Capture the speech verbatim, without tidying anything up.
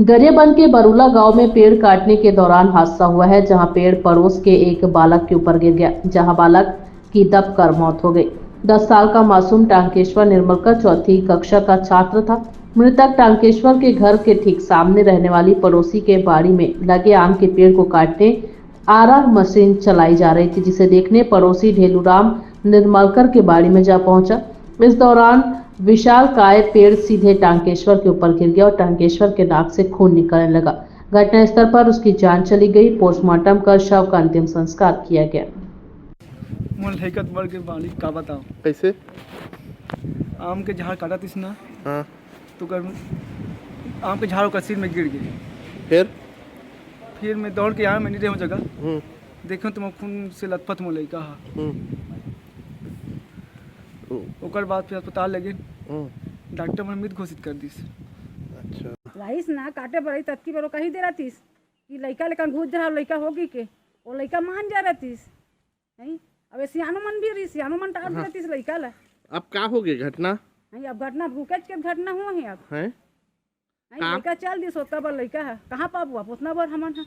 गरियाबंद के बरूला गांव में पेड़ काटने के दौरान हादसा हुआ है, जहां पेड़ पड़ोस के एक बालक के ऊपर गिर गया, जहां बालक की दबकर मौत हो गई। दस साल का मासूम टांकेश्वर निर्मलकर चौथी कक्षा का छात्र था। मृतक टांकेश्वर के घर के ठीक सामने रहने वाली पड़ोसी के बाड़ी में लगे आम के पेड़ को काटने आरा मशीन चलाई जा रही थी, जिसे देखने पड़ोसी ढेलूराम निर्मलकर के बाड़ी में जा पहुंचा। इस दौरान विशाल काय पेड़ सीधे टांकेश्वर के ऊपर गिर गया और टांकेश्वर के नाक से खून निकलने लगा। घटनास्थल पर उसकी जान चली गई। पोस्टमार्टम कर शव का अंतिम संस्कार किया गया। मोर लइका तो मर के बाली, का बताओ? कैसे? आम के झाड़ काटत रहिस ना, हाँ। तो कर, आम के झाड़ ओकर सिर में गिर गए। फिर? फिर मैं दौड़ के आया, मैं नहीं रहे जगह। हम्म। देखे तो मोर खून से लथपथ मोर लइका हा। हम्म। ओ। ओकर बाद फिर अस्पताल ले गेन। हम्म। डॉक्टर मन मृत घोषित कर दिस। अच्छा। रहिस ना, काटे बर रहिस, ततकी बर वो कही दे रहतिस कि लइका लेकन घुस जा, लइका होगी के, वो लइका मान जा रहतिस। नहीं, अब ये सियानो मन भी रही, सियानो मन टार हाँ। देतिस लइका ला। अब का हो गया घटना? नहीं, अब घटना भूकेच के घटना हुआ है अब। हैं? नहीं, का? लइका चल दिस, ओतना बर लइका है, कहाँ पाबू अब ओतना बर हमन है?